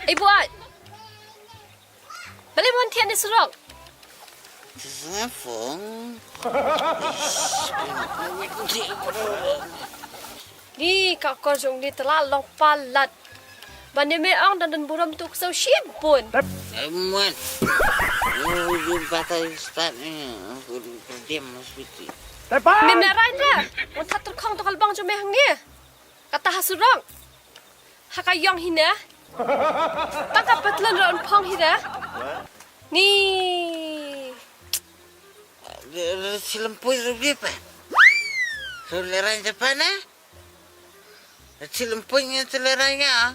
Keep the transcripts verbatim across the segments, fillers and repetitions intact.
Ai buat. Balei mon thiah ne surok? Safong. Ni ka kor jong ni tela long palat. Ban ne me ong dan dan burom tu kso shibun. Mon. Ujung patah start ni. Aku diam hospital. Me me rai ta. Mon that terkhong tu kalbang jong me hang ni. Kata ha surok. Ha ka yong hina. Paka patlon ron phong hina. Ni. Silem pui rubi pa. Suleran Japan eh. Silem pui ngan suleran ya.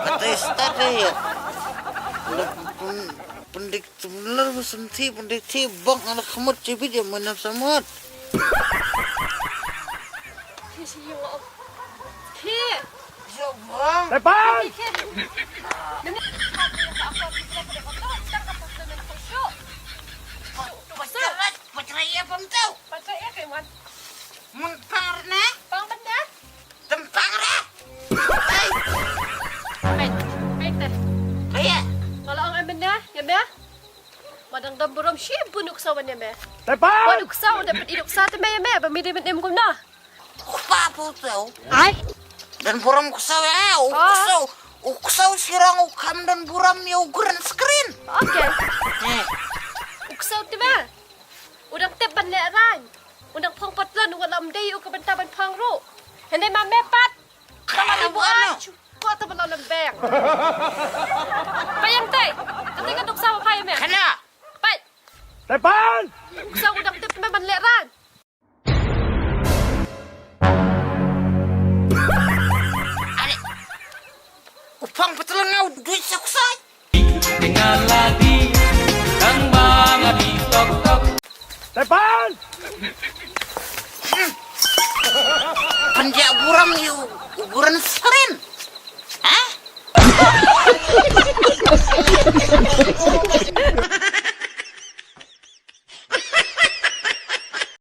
Kata start ya. Pendik tu benar sensi pendik ti bok anak kemut cibit ya menam samut. Tepan! Mun pang ne? Pang ne? Tempang re. Peit, peit te. Kaya. Nga la ong ai mynne, ïa me. Madang dam burom shibun u ksaw ban ïa me. Tepat. Wan u ksaw, u dep i u ksaw te me ïa me, ba me dei mynne kumno. Kpa pu tau. Ai. Dan burom ksaw ïa, u ksaw. U ksaw sirang u kam dan burom ïa u green screen. Okay. Eh. U ksaw te me. U dang tip ban leh rang. U dang phong patlon u wat lam dei u ka bynta ban phong ruh. Hynrei ma me pat. Ka la buan. Ko ta ban lam beng. Payang te. Kata ka duksa ba phai me. Kana. Pai. Tepan. Duksa u dang tip me ban leh rang. Are. U phong patlon nga u duit sa ksai. Tinggal lagi tang bang di tok tok. Tepan. Penjak buram yu ukuran serin. Hah?